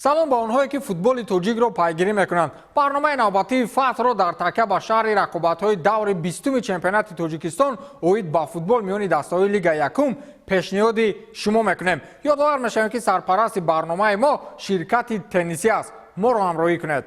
Салом ба онҳое, ки футболи тоҷикро пайгирӣ мекунанд. Барномаи навбатии Фатҳро дар такя ба шарҳи рақобатҳои даври 20-уми чемпионати Тоҷикистон оид ба футбол миёни дастаҳои Лига якум пешниҳоди шумо мекунем. Ёдовар мешавем, ки сарпарасти барномаи мо ширкати теннисӣ аст. Моро ҳамроҳӣ кунед.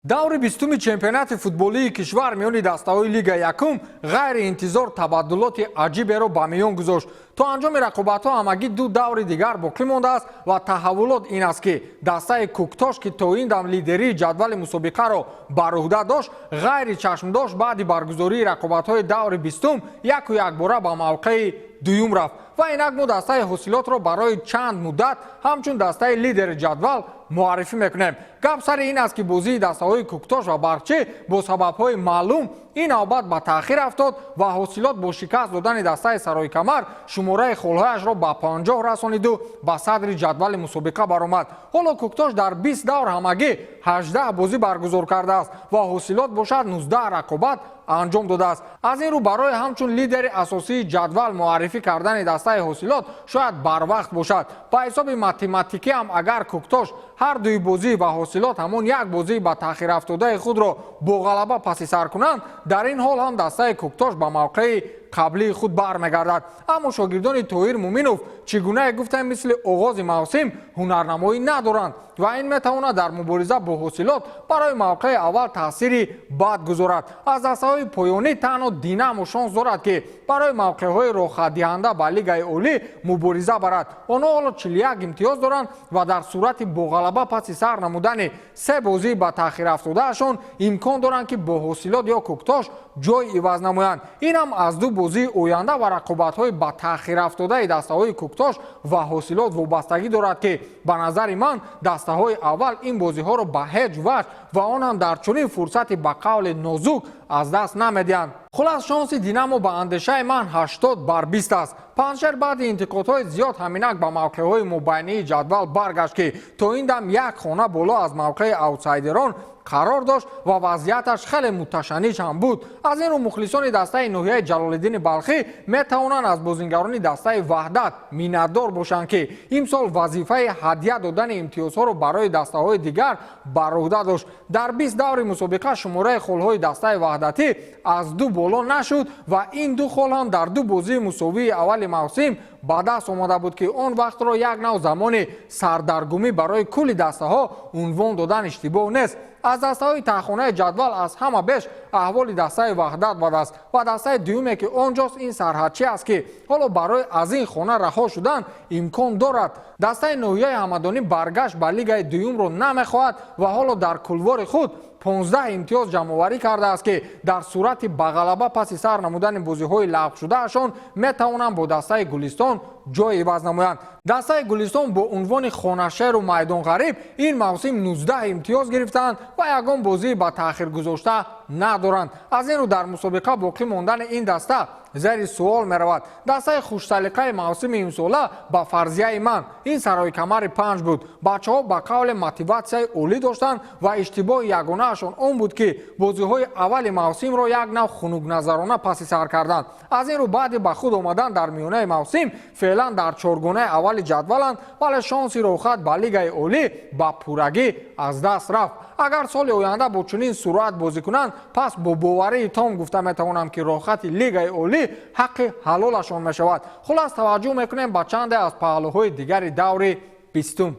Даври 20-уми чемпионати футболии кишвар миёни дастаҳои Лига якум ғайриинтизор табаддулоти аҷиберо ба миён гузошт. То анҷоми рақобатҳо ҳамагӣ ду даври дигар боқӣ мондааст ва таҳаввулот ин аст, ки дастаи Кӯктош, ки то ин дам лидерии ҷадвали мусобиқаро бар уҳда дошт, ғайричашмдошт баъди баргузории рақобатҳои даври 20-ум яку якбора ба мавқеи дуюм рафт. Ва инак мо дастаи Ҳосилотро барои чанд муддат ҳамчун дастаи лидери ҷадвал муаррифӣ мекунем. Гап сари ин аст, ки бозии дастаҳои Кӯктош ва Барқчӣ бо сабабҳои маълум ин навбат ба таъхир афтод ва Ҳосилот бо шикаст додани дастаи Сарои Камар шумораи холҳояшро ба 50 расониду ба садри ҷадвали мусобиқа баромад. Ҳоло Кӯктош дар 20 давр ҳамагӣ 18 бозӣ баргузор кардааст ва Ҳосилот бошад 19 рақобат анҷом додааст. Аз ин рӯ барои ҳамчун лидери асосии ҷадвал муаррифӣ кардани дастаи Ҳосилот шояд барвақт бошад. Ба ҳисоби математикӣ ҳам, агар Кӯктош ҳар дуи бозӣ ва Ҳосилот ҳамон як бозии ба таъхир афтодаи худро бо ғалаба паси сар кунанд, дар ин ҳол ҳам дастаи Кӯктош ба мавқеи қаблии худ бармегардад. Аммо шогирдони Тоҳир Муминов, чӣ гунае гуфтем, мисли оғози мавсим ҳунарнамоӣ надоранд ва ин метавонад дар мубориза бо Ҳосилот барои мавқеи аввал таъсири бад гузорад. Аз дастаҳои поёнӣ танҳо Динамо шонс дорад, ки барои мавқеъҳои роҳхатдиҳанда ба Лигаи Олӣ мубориза барад. Онҳо ҳоло 41 имтиёз доранд ва дар сурати бо ғалаба паси сар намудани се бозии ба таъхир афтодаашон имкон доранд, ки бо Ҳосилот ё Кӯктош ҷой иваз намоянд. Ин ҳам аз ду бозии оянда ва рақобатҳои ба таъхир афтодаи дастаҳои Кӯктош ва Ҳосилот вобастагӣ дорад, ки ба назари ман дастаҳои аввал ин бозиҳоро ба ҳеҷ ваҷҳ ва он ҳам дар чунин фурсати ба қавли нозук аз даст намедиҳанд. Хулас, шонси Динамо ба андешаи ман 80 бар 20 аст. Панҷшер баъди интиқодҳои зиёд ҳаминак ба мавқеъҳои мобайнии ҷадвал баргашт, ки то ин дам як хона боло аз мавқеи аутсайдерон қарор дошт ва вазъияташ хеле муташанниҷ ҳам буд. Аз ин рӯ мухлисони дастаи ноҳияи Ҷалолиддини Балхӣ метавонанд аз бозингарони дастаи Ваҳдат миннатдор бошанд, ки имсол вазифаи ҳадя додани имтиёзҳоро барои дастаҳои дигар бар уҳда дошт. Дар 20 даври мусобиқа шумораи холҳои дастаи ваҳдатӣ аз ду боло нашуд ва ин ду хол ҳам дар ду бозии мусовии аввали мавсим ба даст омада буд, ки он вақтро як нав замони сардаргумӣ барои кулли дастаҳо унвон додан иштибоҳ нест. Аз дастаҳои таҳхонаи ҷадвал аз ҳама беш аҳволи дастаи Ваҳдат бад аст ва дастаи дуюме, ки он ҷост, ин Сарҳадчӣ аст, ки ҳоло барои аз ин хона раҳо шудан имкон дорад. Дастаи ноҳияи Ҳамадонӣ баргашт ба лигаи дуюмро намехоҳад ва ҳоло дар кулвори худ 15 имтиёз ҷамъоварӣ кардааст, ки дар сурати ба ғалаба паси сар намудани бозиҳои лағвшудаашон метавонанд бо дастаи Гулистон ҷой иваз намоянд. Дастаи Гулистон бо унвони хонашеру майдонғариб ин мавсим 19 имтиёз гирифтаанд ва ягон бозии ба таъхир гузошта надоранд. Аз ин рӯ дар мусобиқа боқӣ мондани ин даста зери суол меравад. Дастаи хушсалиқаи мавсими имсола, ба фарзияи ман, ин Сарои Камари панҷ буд. Бачаҳо ба қавле мотиватсияи олӣ доштанд ва иштибоҳи ягонаашон он буд, ки бозиҳои аввали мавсимро як нав хунукназарона паси сар карданд. Аз ин рӯ баъди ба худ омадан дар миёнаи мавсим феълан дар чоргонаи аввали ҷадваланд, вале шонси роҳхат ба Лигаи Олӣ ба пуррагӣ аз даст рафт. Агар соли оянда бо чунин суръат бозӣ кунанд, пас бо боварии том гуфта метавонам, ки роҳхати Лигаи Олӣ ҳаққи ҳалолашон мешавад. Хулас, таваҷҷӯҳ мекунем ба чанде аз паҳлӯҳои дигари даври 20-ум.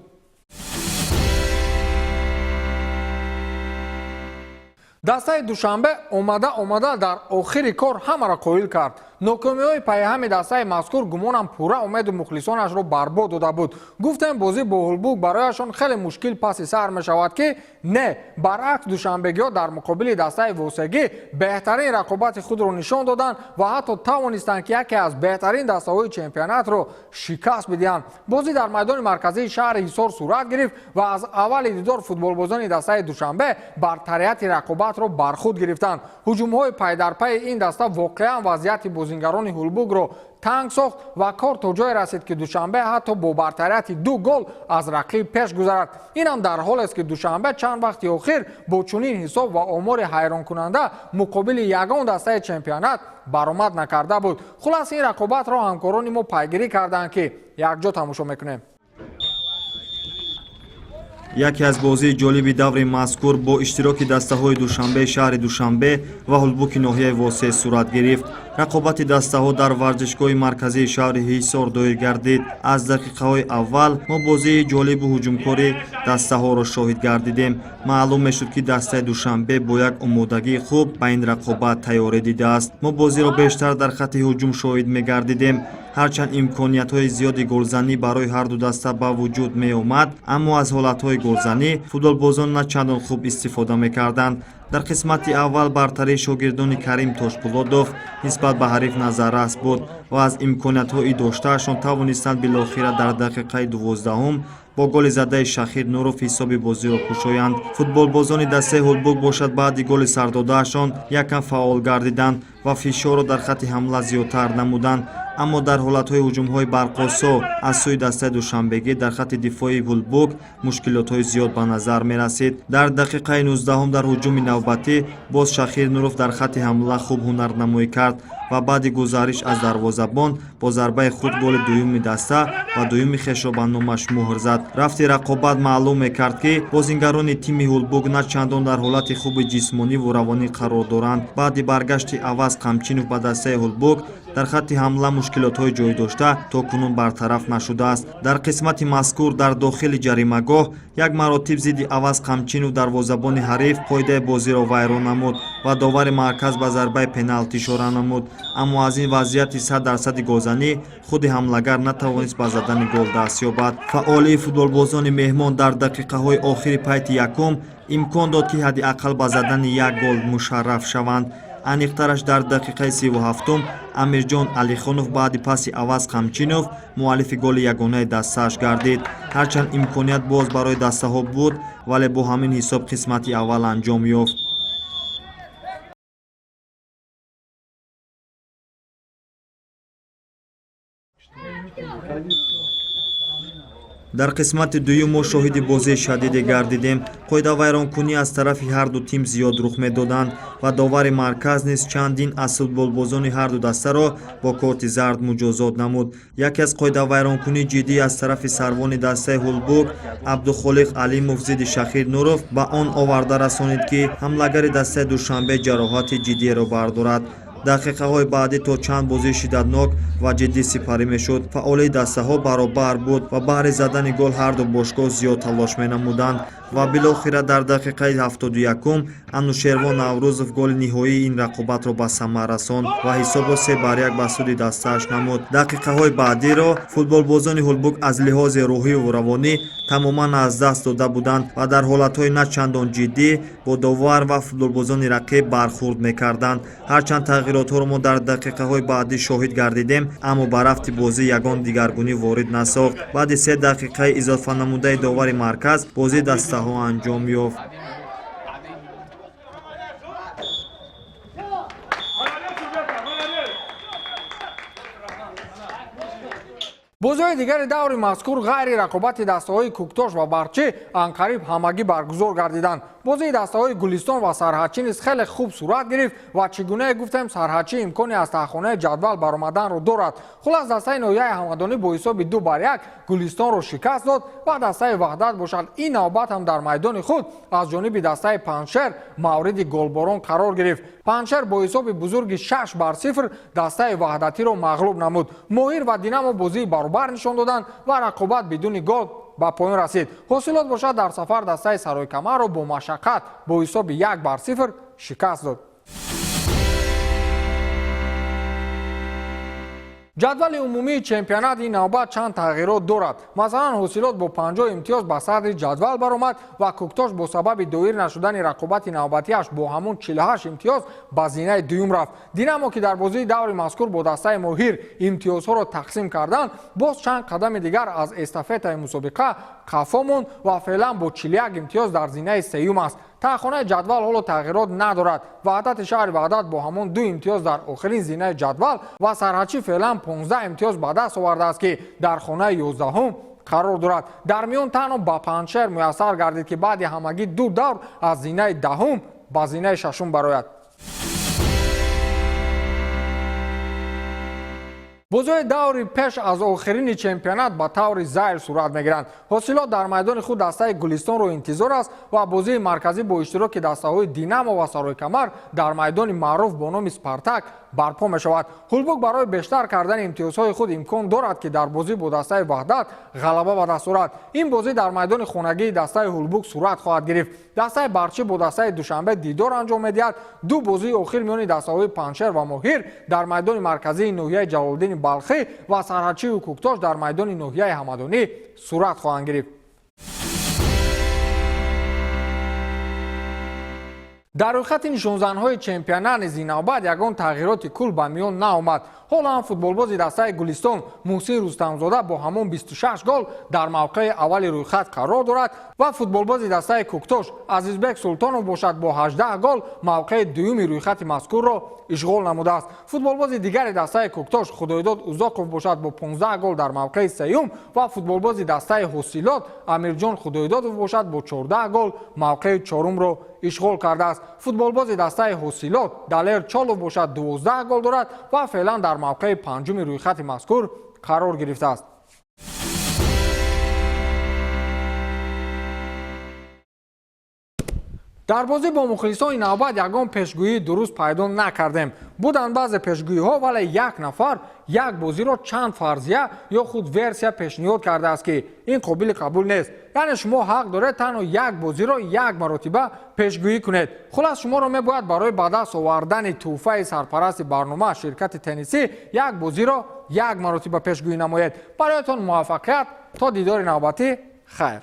Дастаи Душанбе омада омада дар охири кор ҳамаро қоил кард. Нокомиҳои пайҳами дастаи мазкур, гумонам, пурра умеду мухлисонашро барбод дода буд. Гуфтем, бозӣ бо Ҳулбук барояшон хеле мушкил паси сар мешавад, ки не, баръакс, душанбегиҳо дар муқобили дастаи Восегӣ беҳтарин рақобати худро нишон доданд ва ҳатто тавонистанд, ки яке аз беҳтарин дастаҳои чемпионатро шикаст бидиҳанд. Бозӣ дар майдони марказии шаҳри Ҳисор сурат гирифт ва аз аввали дидор футболбозони дастаи Душанбе бартарияти рақобатро бар худ гирифтанд. Ҳуҷумҳои пайдарпайи ин даста воқеан вазъияти бозингарон Бозингарони Ҳулбукро танг сохт ва кор то ҷое расид, ки Душанбе ҳатто бо бартарияти ду гол аз рақиб пеш гузарад. Инам дар ҳолест, ки Душанбе чанд вақти охир бо чунин ҳисоб ва омори ҳайронкунанда муқобили ягон дастаи чемпионат баромад накарда буд. Хулас, ин рақобатро ҳамкорони мо пайгирӣ карданд, ки якҷо тамошо мекунем. Яке аз бозии ҷолиби даври мазкур бо иштироки дастаҳои Душанбеи шаҳри Душанбе ва Ҳулбуки ноҳияи Восеъ сурат гирифт. Рақобати дастаҳо дар варзишгоҳи марказии шаҳри Ҳисор доир гардид. Аз дақиқаҳои аввал мо бозии ҷолибу ҳуҷумкори дастаҳоро шоҳид гардидем. Маълум мешуд, ки дастаи Душанбе бо як омодагии хуб ба ин рақобат тайёрӣ дидааст. Мо бозиро бештар дар хатти ҳуҷум шоҳид мегардидем. Ҳарчанд имкониятҳои зиёди голзанӣ барои ҳарду даста ба вуҷуд меомад, аммо аз ҳолатҳои голзанӣ футболбозон на чандон хуб истифода мекарданд. Дар қисмати аввал бартарии шогирдони Карим Тошпулодов нисбат ба ҳариф назаррас буд ва аз имкониятҳои доштаашон тавонистанд билохира дар дақиқаи 12-ум бо голи задаи Шахир Нуров ҳисоби бозиро кушоянд. Футболбозони дастаи Ҳулбук бошад, баъди голи сардодаашон якам фаъол гардиданд ва фишорро дар хатти ҳамла зиёдтар намуданд, аммо дар ҳолатҳои ҳуҷумҳои барқосо аз сӯи дастаи душанбегӣ дар хатти дифоии Ҳулбук мушкилотҳои зиёд ба назар мерасид. Дар дақиқаи 19-ум дар ҳуҷуми навбатӣ боз Шахир Нуров дар хатти ҳамла хуб ҳунарнамоӣ кард ва баъди гузариш аз дарвозабон бо зарбаи худ голи дуюми даста ва дуюми хешро ба номаш муҳр зад. Рафти рақобат маълум мекард, ки бозингарони тими Ҳулбук на чандон дар ҳолати хуби ҷисмониву равонӣ қарор доранд. Баъди баргашти Аваз Қамчинов ба дастаи Ҳулбук дар хатти ҳамла мушкилотҳои ҷой дошта то кунун бартараф нашудааст. Дар қисмати мазкур дар дохили ҷаримагоҳ як маротиб зидди Аваз Қамчинов дарвозабони ҳариф қоидаи бозиро вайрон намуд ва довари марказ ба зарбаи пеналти ишора намуд, аммо аз ин вазъияти 100 дарсади голзанӣ худи ҳамлагар натавонист ба задани гол даст ёбад. Фаъолии футболбозони меҳмон дар дақиқаҳои охири пайти якум имкон дод, ки ҳадди ақал ба задани як гол мушарраф шаванд. Аниқтараш, дар дақиқаи 37-ум Амирҷон Алихонов баъди паси Аваз Қамчинов муаллифи голи ягонаи дастааш гардид. Ҳарчанд имконият боз барои дастаҳо буд, вале бо ҳамин ҳисоб қисмати аввал анҷом ёфт. Дар қисмати дуюм мо шоҳиди бозии шадиде гардидем. Қоидавайронкунӣ аз тарафи ҳарду тим зиёд рух медоданд ва довари марказ низ чандин аз футболбозони ҳарду дастаро бо корти зард муҷозот намуд. Яке аз қоидавайронкунии ҷиддӣ аз тарафи сарвони дастаи Ҳулбук Абдухолиқ Алимов зидди Шахир Нуров ба он оварда расонид, ки ҳамлагари дастаи Душанбе ҷароҳати ҷиддиеро бардорад. Дақиқаҳои баъдӣ то чанд бозии шиддатнок ва ҷиддӣ сипарӣ мешуд. Фаъолии дастаҳо баробар буд ва баҳри задани гол ҳарду бошгоҳ зиёд талош менамуданд. Ва билохира дар дақиқаи 71-ум Анушервон Наврӯзов голи ниҳоии ин рақобатро ба самар расонд ва ҳисобро 3-1 ба суди дастааш намуд. Дақиқаҳои баъдиро футболбозони Ҳулбук аз лиҳози рӯҳиву равонӣ тамоман аз даст дода буданд ва дар ҳолатҳои на чандон ҷиддӣ бо довар ва футболбозони рақиб бархурд мекарданд. Ҳарчанд тағйиротҳоро мо дар дақиқаҳои баъдӣ шоҳид гардидем, аммо ба рафти бозӣ ягон дигаргунӣ ворид насохт. Баъди 3 дақиқаи изофанамудаи довари марказ бозии дастаҳо анҷом ёфт. Бозиҳои дигари даври мазкур ғайри рақобати дастаҳои Кӯктош ва Барчӣ анқариб ҳамагӣ баргузор гардиданд. Бозии дастаҳои Гулистон ва Сарҳадчӣ низ хеле хуб сурат гирифт ва чӣ гунае гуфтем, Сарҳадчӣ имкони аз таҳхонаи ҷадвал баромаданро дорад. Хулас, дастаи ноҳияи Ҳамадонӣ бо ҳисоби 2-1 Гулистонро шикаст дод ва дастаи Ваҳдат бошад, ин навбат ҳам дар майдони худ аз ҷониби дастаи Панҷшер мавриди голборон қарор гирифт. Панҷшер бо ҳисоби бузурги 6-0 дастаи ваҳдатиро мағлуб намуд. Моҳир ва Динамо бозии баробар нишон доданд ва рақобат бидуни гол ба поён расид. Ҳосилот бошад, дар сафар дастаи Саройкамарро бо машаққат бо ҳисоби 1-0 шикаст дод. Ҷадвали умумии чемпионат ин навбат чанд тағйирот дорад. Масалан, Ҳосилот бо 50 имтиёз ба садри ҷадвал баромад ва Кӯктош бо сабаби доир нашудани рақобати навбатиаш бо ҳамун 48 имтиёз ба зинаи дуюм рафт. Динамо, ки дар бозии даври мазкур бо дастаи Моҳир имтиёзҳоро тақсим карданд, боз чанд қадами дигар аз эстафетаи мусобиқа қафо монд ва феълан бо 41 имтиёз дар зинаи сеюм аст. Таҳхонаи ҷадвал ҳоло тағйирот надорад. Ваҳдати шаҳри Ваҳдат бо ҳамон 2 имтиёз дар охирин зинаи ҷадвал ва Сарҳадчӣ феълан 15 имтиёз ба даст овардааст, ки дар хонаи 11-ум қарор дорад. Дар миён танҳо ба Панҷшер муяссар гардид, ки баъди ҳамагӣ 2 давр аз зинаи 10-ум ба зинаи 6-ум барояд. Бозиҳои даври пеш аз охирини чемпионат ба таври зайл сурат мегиранд. Ҳосилот дар майдони худ дастаи Гулистонро интизор аст ва бозии марказӣ бо иштироки дастаҳои Динамо ва Саройкамар дар майдони маъруф бо номи Спартак барпо мешавад. Ҳулбук барои бештар кардани имтиёзҳои худ имкон дорад, ки дар бозӣ бо дастаи Ваҳдат ғалаба ба даст орад. Ин бозӣ дар майдони хонагии дастаи Ҳулбук сурат хоҳад гирифт. Дастаи Барчӣ бо дастаи Душанбе дидор анҷом медиҳад. 2 бозии охир миёни дастаҳои Панҷшер ва Моҳир дар майдони марказии ноҳияи Ҷалолиддини Балхӣ ва Сарҳадчию Кӯктош дар майдони ноҳияи Ҳамадонӣ сурат хоҳанд гирифт. Дар рӯйхати нишонзанҳои чемпионат низ ин навбат ягон тағйироти кул ба миён наомад. Ҳоло ҳам футболбози дастаи Гулистон Муҳсин Рустамзода бо ҳамон 26 гол дар мавқеи аввали рӯйхат қарор дорад ва футболбози дастаи Кӯктош Азизбек Султонов бошад, бо 18 гол мавқеи дуюми рӯйхати мазкурро ишғол намудааст. Футболбози дигари дастаи Кӯктош Худойдод Узоқов бошад, бо 15 гол дар мавқеи сеюм ва футболбози дастаи Ҳосилот Амирҷон Худойдодов бошад, бо 14 гол мавқеи чорумро ишғол кардааст. Футболбози дастаи Ҳосилот Далер Чолов бошад, 12 гол дорад ва феълан дар мавқеи панҷуми рӯйхати мазкур қарор гирифтааст. Дар бозӣ бо мухлисони навбат ягон пешгӯии дуруст пайдо накардем. Буданд баъзе пешгӯиҳо, вале як нафар як бозиро чанд фарзия ё худ версия пешниҳод кардааст, ки ин қобили қабул нест. Яъне шумо ҳақ доред танҳо як бозиро як маротиба пешгӯӣ кунед. Хулас, шуморо мебояд барои ба даст овардани тӯҳфаи сарпарасти барнома ширкати теннисӣ як бозиро як маротиба пешгӯӣ намоед. Бароятон муваффақият, то дидори навбатӣ, хайр.